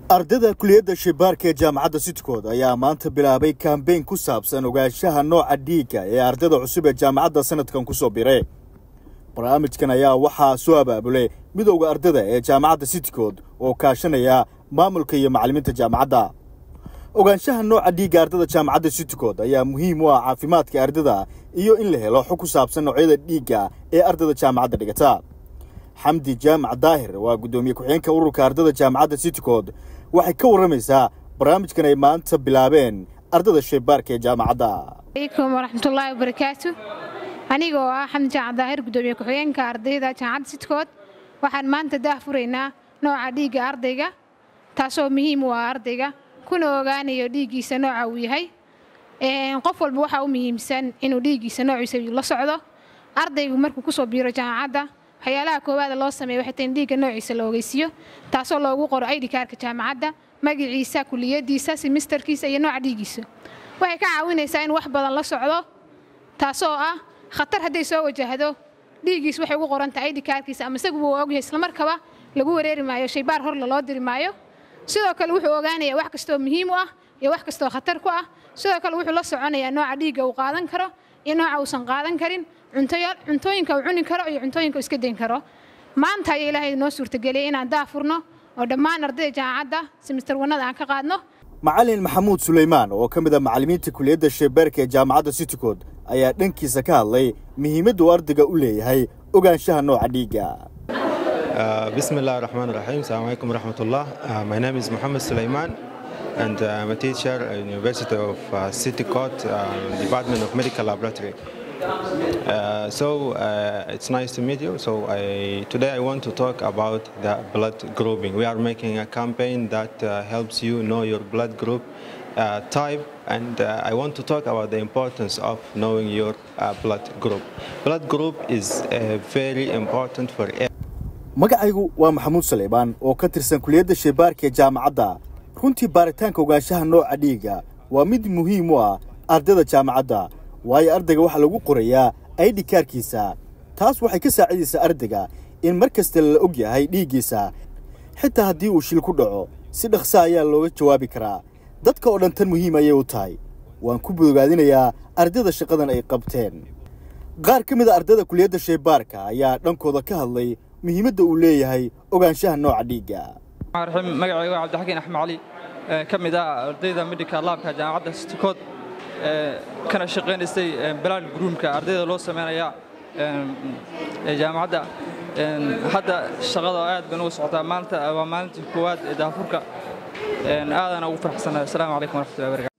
Ardayda kuliyadda shaybaarka ee jaamacadda Citycode ayaa maanta bilaabay kambeyn ku saabsan ogaanshaha nooca dhiigga ee ardayda cusub ee jaamacadda sanadkan ku soo biray. Barnaamijkan ayaa waxaa soo abaabulay midowda ardayda ee jaamacadda Citycode oo kaashanaya maamulka iyo macallimiinta jaamacadda. Ogaanshaha nooca dhiigga ardayda jaamacadda Citycode ayaa muhiim u ah caafimaadka ardayda iyo in la helo xog ku saabsan noocyada dhiigga ee ardayda jaamacadda dhigata. Xamdi Jaamac Daahir waa guddoomiye ku-xigeenka ururka ardayda jaamacadda Citycode, waxay ka warramaysaa barnaamijkan ay maanta bilaabeen ardayda shaybaarka ee jaamacadda. Alaykum waraxmatullaahi wabarakaatu. Anigoo ah Xamdi Jaamac Daahir, guddoomiye ku-xigeenka ardayda jaamacadda Citycode, waxaan maanta daah furaynaa nooca dhiigga ardayga, taasoo muhiim u ah ardayga kuna ogaanayo dhiiggiisa nooca uu yahay. Qof walba waxaa u muhiimsan inuu dhiiggiisa noociisa la socdo. Ardaygu markuu kusoo biiro jaamacadda, waxyaalaha koowaada loo sameeyo waxay tahay in dhiigga noociisa la ogeysiiyo, taasoo loogu qoro ID kaarka jaamacadda, magaciisa, kuliyadiisa, semesterkiisa iyo nooca dhiiggiisa. Waxay ka caawinaysaa in wax badan la socdo, taasoo ah khatar hadday soo wajahdo dhiiggiis waxay ugu qoran tahay ID kaarkiisa ama isagu wuu ogyahay, islamarkaba lagu wareeri maayo, shaybaar hor loo diri maayo. Sidoo kale wuxuu ogaanayaa wax kastoo muhiim u ah iyo wax kastoo khatar ku ah. Sidoo kale wuxuu la soconayaa nooca dhiigga uu qaadan karo iyo nooca uusan qaadan karin, cuntooyinka uu cuni karo iyo cuntooyinka uu iska dayn karo. Maanta ayaa Ilaahay noo suurtageliyey inaan daafurno oo dhammaan ardayda jaamacadda semester wanada aan ka qaadno. Macallin Maxamuud Suleymaan oo ka mid ah macallimiinta kuliyadda shaybaarka ee jaamacadda Citycode ayaa dhankiisa ka hadlay muhiimadda uu ardayga u leeyahay ogaanshaha nooca dhiigga. Bismillah ar-Rahman ar-Rahim. Assalamu alaikum warahmatullah. My name is Muhammad Sulaiman and I'm a teacher at University of Citycode, Department of Medical Laboratory. So it's nice to meet you. So today I want to talk about the blood grouping. We are making a campaign that helps you know your blood group type, and I want to talk about the importance of knowing your blood group. Blood group is very important for Magacaygu waa Maxamuud Saleybaan oo ka tirsan kuliyadda shaybaarka ee jaamacadda. Runtii baaritaanka ogaanshaha nooca dhiigga waa mid muhiim u ah ardayda jaamacadda, waayo ardayga waxaa lagu qorayaa ID kaarkiisa. Taas waxay ka saacidaysaa ardayga in mar kasta la og yahay dhiiggiisa, xitaa haddii uu shil ku dhaco si dhaqsa ayaa looga jawaabi karaa. Dadka oo dhan tan muhiim ayay u tahay. Waan ku bogaadinayaa ardayda shaqadan ay qabteen. Qaar ka mid a ardayda kuliyadda shaybaarka ayaa dhankooda ka hadlay muhiimadda uu leeyahay ogaanshaha nooca dhiigga. Raxiim, magacayga waa Cabdixakiin Axmed Cali, ka mid ah ardayda medical labka jaamacadda Citycode, kana shaqaynaysay blood groupka ardayda loo sameynaya jaamacadda. Hadda shaqada aad bay ugu socotaa. Maanta waa maalintii koowaad ee daafurka, aadana ugu faraxsanahay. Asalaamu calaykum waraxmatullahi wabarakatu.